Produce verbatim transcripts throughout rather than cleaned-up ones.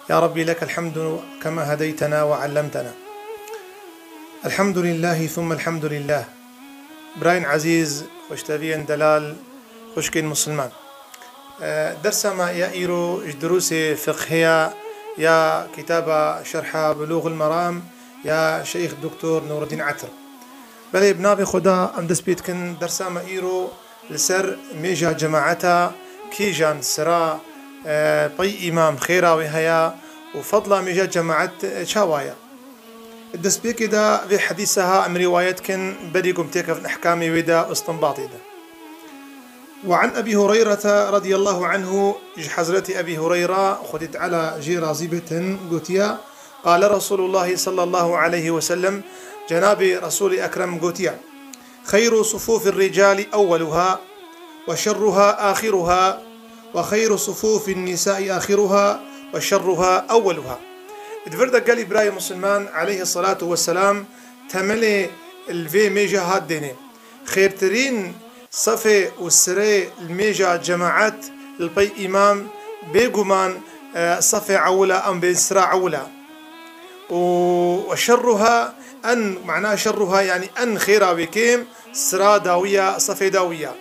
يا ربي لك الحمد كما هديتنا وعلمتنا. الحمد لله ثم الحمد لله. Birayên ezîz, xweşteviyên delal, xwişkên misilman. E, dersa me ya îro ji durusê fiqhiya ya kitaba Şerha Bulûxul Meram ya Şeyx Doktor Nureddîn Etir. Belê, bi navê Xweda em dest pê dikin dersa me îro li ser mêja cemaeta kîjan sira, e, pey îmam xêra wê heye û fedla mêja cemaet, e, çawa ye. Di destpêkê de vê hedîsa ha em rîwayet kin, berî ku em têkevin ehkamê wê de û istinbatê de. وعن أبي هريرة رضي الله عنه، ji Hezretî Ebî Hureyra, Xwedê Teala jê razî bitin, gotiye, قال رسول الله صلى الله عليه وسلم، Cenabê Resûlê Ekrem gotiye, خير صفوف الرجال أولها، وشرها آخرها، وخير صفوف النساء آخرها، وشرها أولها. Di vir de gelî birayê misilman, aleyhissalatu vesselam, temelê li vê mêja hat dênê. Xêrtirîn sefê û sirê li mêja cemaet li pey îmam, bêguman, e, sefê ewil e, em bên sira ewil e. Û, û şerruha en, mana şerruha, yanî en xêra wê kêm sira dawî ya, sefê dawî ya.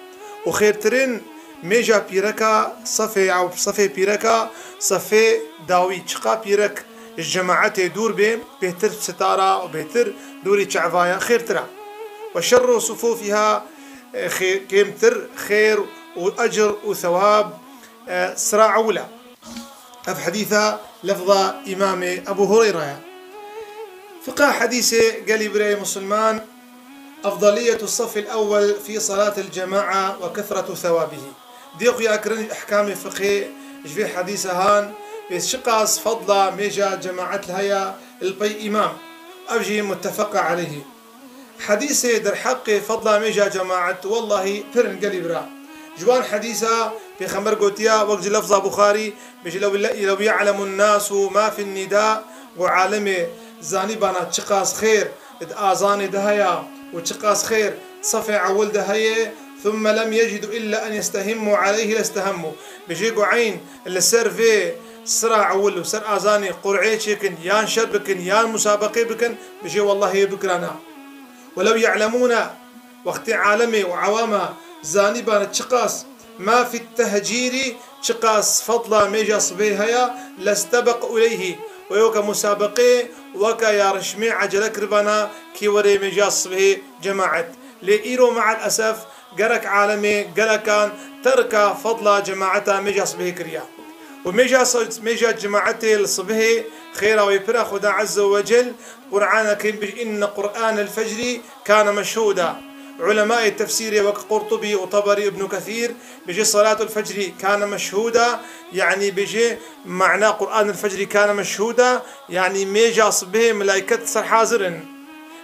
Û xêrtirîn mêja pîreka, sefê ew, sefê pîreka, sefê dawî. Çiqa pîrek ji cemaetê dûr bê, bêhtir sitara û bêhtir dûrî çevaya xêrtir e. Ve şerru sufufiha, e, xê-, kêmtir xêr û ecr û thewab, e, sira ewil e. Ev hedîsa lefza Îmamê Ebû Hureyra ye. Fiqha hedîsê gelî birayê misilman, أفضلية الصف الأول في صلاة الجماعة وكثرة ثوابه. Dê xuya kirin ji ehkamê fiqhê ji vê hedîsa han, bê çiqas fadla mêja cemaet li heye li pey îmam. Ev jî muttefeqa aleyhî. Hedîsê derheqê fadla mêja cemaet, wellahî, pir in gelî bira. Ji wan hedîsa Pêxember gotiya, wek ji lefza Buxarî, bêje, "Lew, lew ye'lemun nasu ma fin nida", ku alemê zanîbana çiqas xêr di azanê de heye û çiqas xêr sefê ewil de heye, "thumme lem yecidu illa en yestehimmu aleyhi lestehemmu." Bêje ku eyn li ser vê sira ewil û ser azanê qur'ê çêkin, yan şer bikin, yan musabeqê bikin, bêje, wellahî, bikirana. Welew ye'lemûne, wextê alemê û ewama zanîbane çiqas ma fit tehcîrî, çiqas fadla mêja sibê heye, lestebeqû ileyhî, wê weke musabeqê, weke yarişmê ecele kiribana kî were mêja sibê cemaet. Lê îro me'el esef, gerek alemê gelekan terka fadla cemaeta mêja sibê kiriya. Û mêja sa-, mêja cemaetê li sibihê xêra wê pir e, Xuda Azze ve Cel Qur'ana Kerîm bêje, "Inne Qur'anel fecrî kane meşhûda." Ulemayê tefsîrê wek Qurtubî û Teberî, Ibnû Kesîr bêje, "Salatul fecrî kane meşhûda." Yanî bêje, mana Qur'anel fecrî kane meşhûda, yanî mêja sibihê melayket ser hazir in.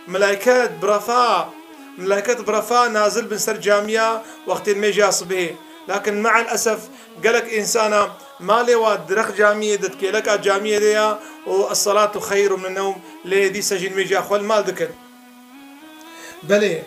Melayket bi refa, melayket bi refa nazil bin ser camiya wextê mêja sibihê. Lakin me'el esef, gelek însana malê wa di rex camiyê de, di kêleka camiyê de ya û "Es-salatu xeyrun min newm", lê dîsa jî nimêja xwe li mal dikin. Belê,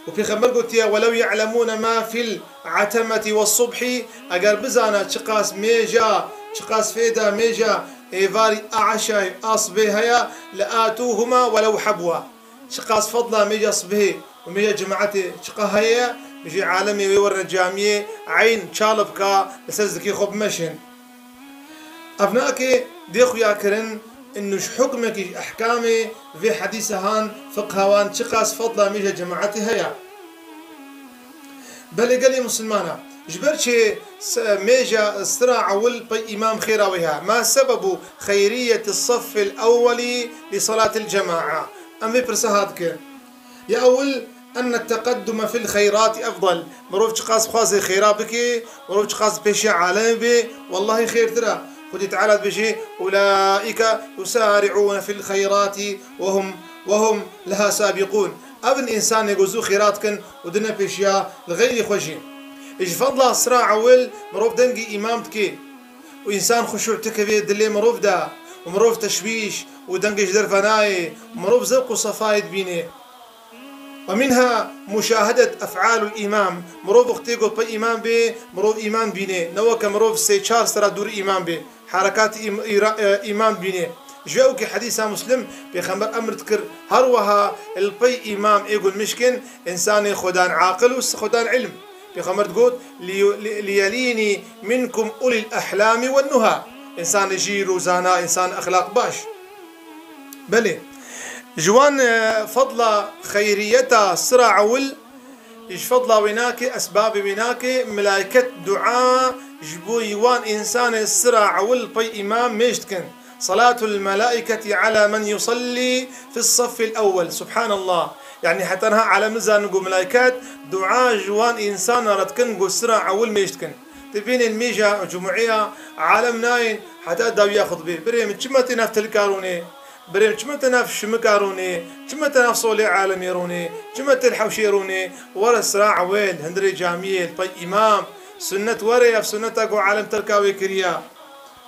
û Pêxember gotiye, "Welew ye'lemûne ma fil atemeti ve subhî", eger bizana çiqas mêja, çiqas fêda mêja êvarî a eşayê a sibê heye, "le atûhuma welew hebwa." Çiqas fadla mêja sibihê û mêja cemaetê çiqa heye, bêje alemê wê were camiyê, eyn çalibka li ser zikê xwe bimeşin. Ev nake dê xuya kirin, inu ji hukmekî ji ehkamê vê hedîse han fiqha wan çiqas fadla mêja cemaetê heye. Belê gelê misilmana, ji ber çi s-, mêja sira ewil pey îmam xêra wê ha? Ma sebebu xeyriyeti safil ewwelî li salatil cema'a? Em vê pirsa ha dikin. Ya ewil, enne teqeddume fil xeyrati efdal. Mirov çiqas xwazê xêra bike, mirov çiqas pêşiya alemê bê, wellahî xêrtir e. Xwedî Teala dibêje, "Ulaîke yusari'ûne fil xeyrati ve hum, ve hum leha sabîqûn." Ev in însanê ku zû xêra dikin û dine pêşiya li xeyrê xwe jî. Ji fadla sira ewil mirov dengê îmam dike û însan xuşû dikeve dilê mirov de û mirov teşwîş û dengê ji derve nayê û mirov zewq û sefayê dibîne. Ve minha muşahedet ef'alul îmam. Mirov wextê ku pey îmam bê, mirov îmam dibîne. Ne weke mirov sê çar sera dûr îmam bê. herekatê îm-, îra-, e, îmam dibînê. Ji ewkî hedîsa Muslim, Pêxember emr dikir, her wiha li pey îmam ê gul mişkin, însanê xwedan aqil û xwedan ilm. Pêxember digot, "Li-, li-, liyelînî minkum ulîl ehlami wen nuha." Însanê jîr û zana, însan exlaq baş. Belê. Ji wan, e, fedla xeyriyeta sira ewil, ji fedla wê nake, esbabê wê nake, melaiket dua ji bo wan însanê sira ewil pey îmam mêj dikin. Salatul melaiketi ala men yusallî fis saffil ewwel. Subhanallah. Yani heta niha alem nizanin ku melaiket dua ji wan însanan re dikin ku sira ewil mêj dikin. Dibînin mêja cumueya alem nayên heta dawiya xutbê. Birê min, çima tê nav tilka rûnê? Birê min, çima tê nav şimika rûnê? Çima tê nav solê alemê rûnê? Çima tê li hewşê rûnê? Were sira ewil, hundirê camiyê, li pey îmam. Sunnet were, ev sunneta ku alem terka wê kiriya.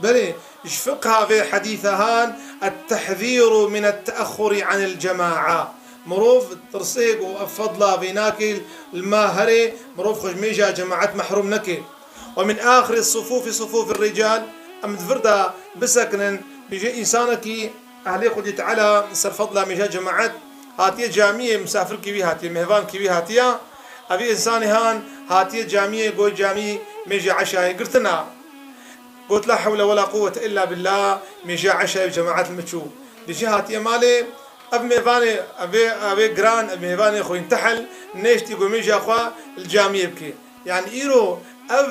Belê, ji fiqha vê hedîsa han, "Et-tehzîru min et-teexxurî anil cema'a." Mirov tirsê ku ev fedla vê nake li ma herê, mirov xwe ji mêja cemaet mehrum neke. "Ve min axiri sufûfi sufûfir rical." Em di vir de bisekinin, bêje însanekî ehlê Xwedî Teala ser fedla mêja cemaet hatiye camiyê, misafirkî wî hatiye, mêhvankî wî hatiye. Evî însanê han hatiye camiyê, got camî mêja eşayê girtina. Got, "La hewle wela quwwete illa billah, mêja eşayê bi cemaet li min çû." Dijî hatiye malê, ev mêvanê, ev ê, ev ê giran, ev mêvanê xwe intehel, nêştî ku mêja xwe li camiyê bike. Yani îro ev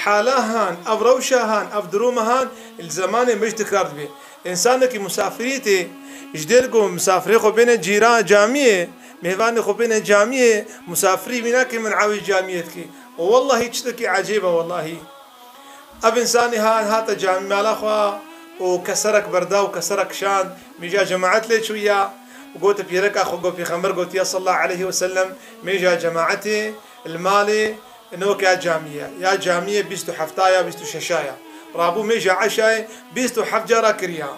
hala han, ev rewşa han, ev duruma han li zemanê me jî tekrar dibe. Însanekî misafirî tê, ji dêr ku misafirê xwe bêne cîran camiyê, mêvanê xwe bêne camiyê, misafirî wî nake min ewê camiyê dike. Û wellahî tiştekî ecêb e wellahî. Ev însanî ha-, hate camî mala xwe û keserek berda û keserek kişand, mêja cemaet lê çûya û gote pîreka xwe, got, Pêxember gotiya sallallahu aleyhi ve sellem, mêja cemaetê li malê ne weke ya camî ye. Ya camî ye bîst û hefta ya, bîst û şeşa ya. Rabû mêja eşayê bîst û heft cara kiriya.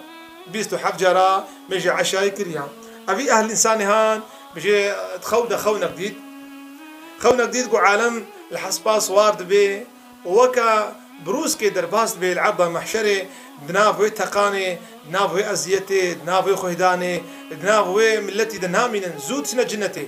Bîst û heft cara mêja eşayê kiriya. Evî ehl însanî han, bijê, xew de xewnek dît. Xewnek dît ku alem li hespa siwar dibe, û weke brûskê derbas dibe li erda mehşerê, di nav wê teqanê, di nav wê eziyetê, di nav wê xwehdanê, di nav wê miletî de namînin, zû diçine cinetê.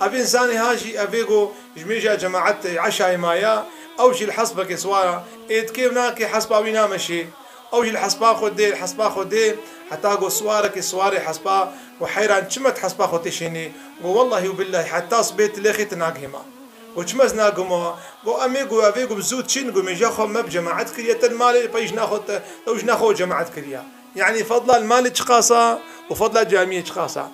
Ev însanê ha jî, ev ê ku ji mêja cemaet eşayê maya, ew jî li hesbekê siwara, ê dikê û nakê hespa wî nameşê. Ew jî li hespa xwe dê, li hespa xwe dê, heta ku siwarekê siwarê hespa, ku heyran çima tu hespa xwe têşênî? Ku wellahî û billahî heta sibê tu lêxê tu nagihê ma. Got, çima ez naguma? Got, em ê got, ev ê got, zû çin got, mêja xwe me bi cemaet kiriye, te li malê pey jina xwe te, te jina xwe cemaet kiriya. Yanî fadla li malê çiqasa û fadla camiyê çiqasa.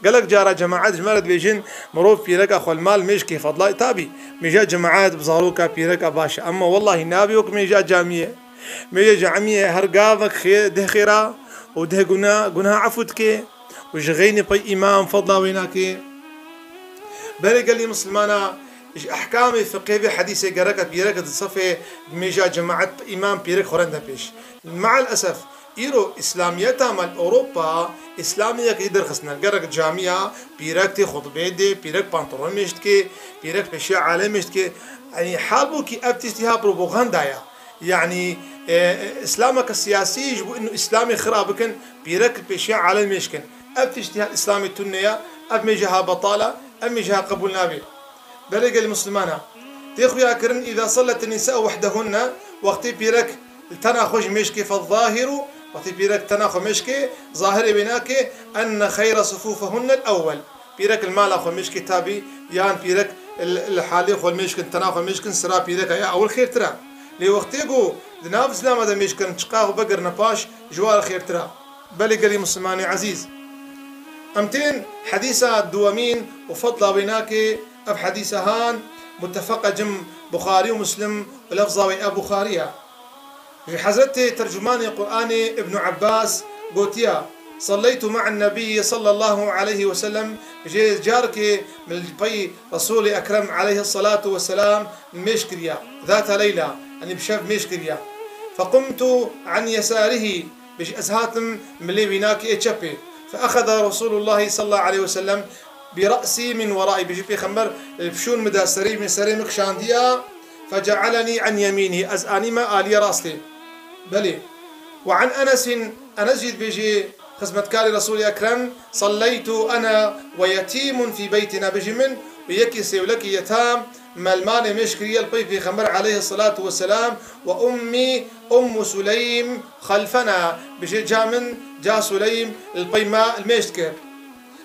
Gelek cara cemaet ji me re dibêjin, mirov pîreka xwe li mal mêj kê fadla, tabî, mêja cemaet bi zaroka pîreka baş e. Emma wellahî nabê wek mêja camiyê. Mêja camiyê her gavek xê-, deh xêra û deh guna-, gunaha efû dike. û ji xeynî pey îmam fadla wê nake. Berê gelî misilmana, ji ehkamê fiqhê vê hedîsê gereke pîrek di sefê mêja cemaet îmam pîrek xwe rende pêş. Me'el esef, îro îslamiyeta me li Ewropa, îslamiyek jî derxistine. Gerek camiya pîrek tê xutbê dê, pîrek pantolon mêj dike, pîrek pêşiya alem mêj dike. Yanî halbûkî ev tiştî ha propaganda ya. Yanî, e, e, îslameke siyasî ji bo inu îslamê xira bikin, pîrek pêşiya alem mêj kin. Ev tiştî ha îslamê tune ya, ev mêje ha betala, ev mêje ha qebûl nabe. Belê gelî misilmana. Tê xuya kirin, "Îza sallet nisa'u wehdehunne", wextê pîrek li tena xwe ji mêj kê, "Fezzahiru", wextê pîrek tena xwe mêj kê, zahirê wê nake, "Enne xeyra sufufehunne el-ewwel." Pîrek li mala xwe mêj kê tabî, yan pîrek li, li halê xwe mêj kin, tena xwe mêj kin, sira pîreka ya ewil xêrtir e. Lê wextê ku di nav Îslama de mêj kirin, çiqa xwe bigirine paş, ji wan re xêrtir e. Belê gelî misilmanê ezîz. Em tên hedîsa duwemîn û fadla wê nake, ev hedîsa han, mutefeq e cim Buxarî û Muslim û lefza wê ev Buxarî ye. Ji Hezretê tercumanê Qur'anê Ibn Abbas gotiya, "Salleytu ma'en nebiyyi sallallahu aleyhi ve sellem", jê carkê min li pey Resûlê Ekrem aleyhissalatu vesselam mêj kiriya. Zata leyla, yanî bi şev mêj kiriya. Fequmtu an yesarihi, bêje ez hatim milê wî nakê ê çepê. Feexeza Resûlullahi sallallahu aleyhi ve sellem bi re'sî min weraî, bêje Pêxember li pişûn min de serê min, serê min kişandiya, fece'elenî an yemînî, ez anîme aliyê rastê. Belê. وعن أنس، Enes jî dibêjê, xizmetkarê Resûlê Ekrem, صليت أنا ويتيم في بيتنا, bêjî min û yekî sêwlekî yetam me li malê mêj kiriye li pey Pêxember aleyhisselatu vesselam, وأمي أم سليم خلفنا, bêjê ca min, ca Suleym li pey me li mêj dikir.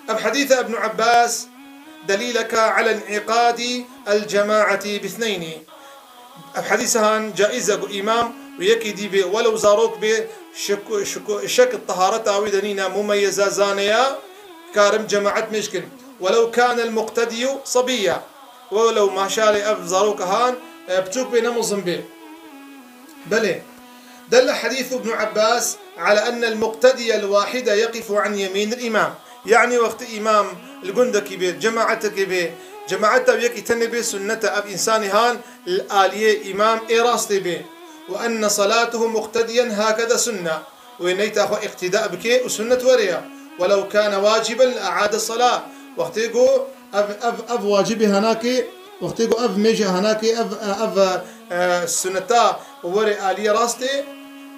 Ev hedîsa Ibn Abbas دليلك على انعقاد الجماعة باثنين. Ev hedîsa han caiz e ku îmam û yekî dî bê, welew zarok bê, şik, şik, şek tehareta wî de nîne, mumeyyeza, zane ya, karim cemaet mêj kin. ولو كان المقتدي صبيا. Welew maşalê ev zaroka han, e, biçûk bê, ne mezin bê. Belê. دل حديث ابن عباس على أن المقتدي الواحد يقف عن يمين الإمام. Yanî wextê îmam li gundekî bê, cemaetekê bê, cemaeta wî yekî tenê bê, sunnet e ev însanî han li aliyê îmam ê rastê bê. وأن صلاته مقتديا هكذا سنة. Wê neyta xwe îqtîda bike û sunnet were ya. ولو كان واجبا لأعاد الصلاة. Wextê ku ev, ev, ev wacibê hanakê, wextê ku ev mêja hanakê, ev, ev, e, sunneta were aliyê rastê,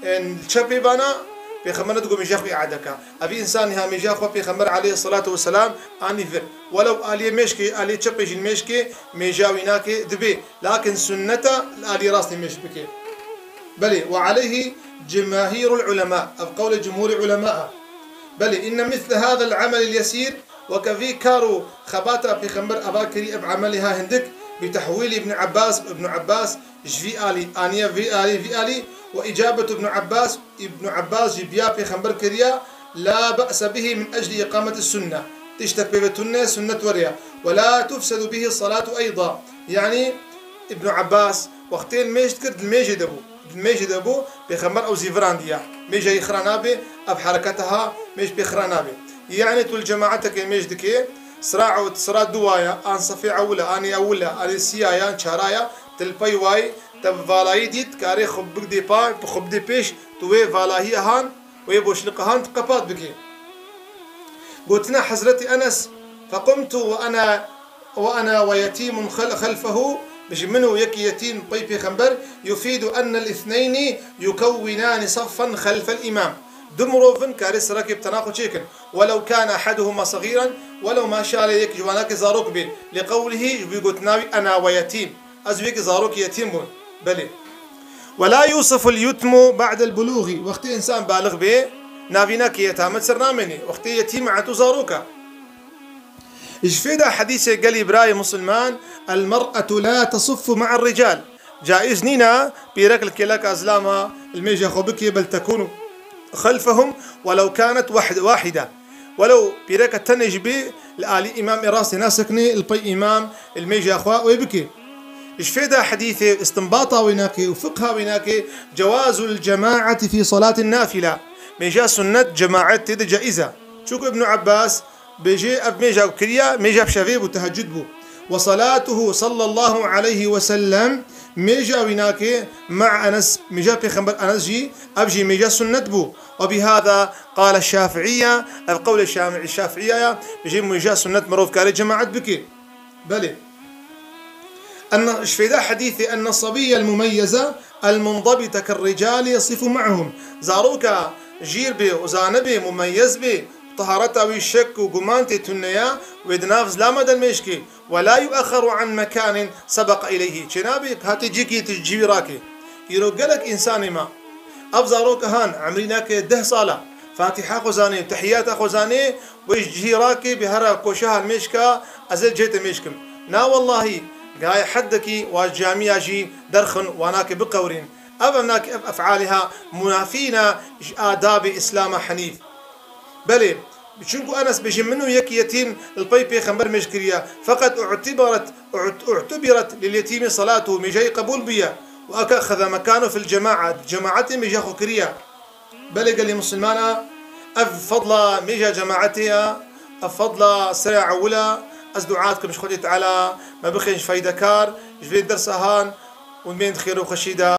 e, çepê bana, Pêxember nedigo mêja xwe îade ka. Ev însanî ha mêja xwe Pêxember aleyhisselatu vesselam anî vir. Welew aliyê mêj ke, aliyê çepê jî mêj ke, mêja wî nake, dibê. Lakin sunneta li aliyê rastê mêj bike. Belê, وعليه جماهير العلماء, ev qewlê cumhûrê ulema e. Belê, إن مثل هذا العمل اليسير, weke vî kar û xebata Pêxember eva kirî, ev emelê ha hindik, بتحويل ابن عباس, Ibn Abbas ji vî alî aniye vî alî, vî alî, وإجابة ابن عباس, Ibn Abbas jî biya Pêxember kiriya, لا بأس به من أجل إقامة السنة. Tiştek pê ve tune, sunnet were ya. ولا تفسد به الصلاة أيضا. Yanî Ibn Abbas wextê li mêj dikir, di mêjê de bû. Di mêjê de bû, Pêxember ew zî virandiya. Mêja yî xira nabe, ev hereketa ha mêj pê xira nabe. Yanî tu li cemaetekê mêj dikê, sira ew, sira duwa ya, an sefê ewil e, anê ewil e, anê siya ya, çara ya, tu li pey wayî, te bi valayî dît, karê xwe bigdê pa, xwe bidê pêş, tu wê valahiya han, wê boşliqa han tu qepat bikê. Gotina Hezretî Enes, فقمت وأنا وأنا ويتيم خل-، خلفه, bêjî min û yekî yetîm pey Pêxember, يفيد أن الاثنين يكونان صفا خلف الإمام. Du mirov in karê sirekê bi tena xwe çêkin. ولو كان أحدهما صغيرا, welew maşalê yek ji wanakê zarok bê. لقوله, ji wî gotina wî, أنا ويتيم. Ez wekî zarokî yetîm bûn. Belê. ولا يوصف اليتم بعد البلوغ. Wextê însan balix bê, navîna ki yetamet ser namênê. Wextê yetîm e, tu zarok e. Ji fêda hedîsê gelî birayê musulman, المرأة لا تصف مع الرجال. Caiz nîne pîrek li kêleka zilama li mêja xwe bikê, بل تكون خلفهم ولو كانت وحد-، واحدة. Welew pîreke tenê jî bê, li alî îmam ê rastê nasekine, li pey îmam li mêja xwe wê bike. Ji fêda hedîsê, istinbata wê nake û fiqha wê nake, جواز الجماعة في صلاة النافلة. Mêja sunnet cemaet tê de caiz e. Çunku Ibn Abbas bêjê ev mêja ku kiriya, mêja bi şevê bû, teheccud bû. وصلاته صلى الله عليه وسلم, mêja wî nake, مع أنس, mêja Pêxember Enes jî, ev jî mêja sunnet bû. وبهذا قال الشافعية, ev qewlê Şam-, Şafiiya ya, bêjê mêja sunnet mirov kare cemaet bike. Belê. أن، ji fêda hedîsê, أن الصبي المميز المنضبط كالرجال يصف معهم. Zaroka jîr bê û zane bê, mumeyyez bê, tehareta wî şek û guman tê tune ya, wê di nav zilama de mêj kê. ولا يؤخر عن مكان سبق إليه. Çênabe hatê cîkî tu ji cî wî rake. Îro gelek însanê me. Ev zaroka han, emrî nake deh sala. Fatiha xwe zanê, tehiyata xwe zanê, wê ji cihî rake, bê here koşa han mêj ka, ez ê cê te mêj kim. Na wellahî, gayê heddekî wa camiya jî derxin, wa nake biqewrîn. Ev, ev nake, ev efalê ha munafî ne ji adabê Îslama henîf. Belê, çunku Enes bêjî, min û yek yetîm li pey Pêxember mêj kiriye. Feqet اعتبرت، اعت-، اعتبرت لليتيم صلاته, mêjayî qebûl bûye. وأخذ مكانه في الجماعة, cemaetê mêja xwe kiriye. Belê gelî misilmana, ev fadla mêja cemaetê ye, ev fadla sera ewil e. Ez dua dikim ji Xwedê Teala me bixên ji feydekar, ji vê dersa han û bên di xêr û xweşî de.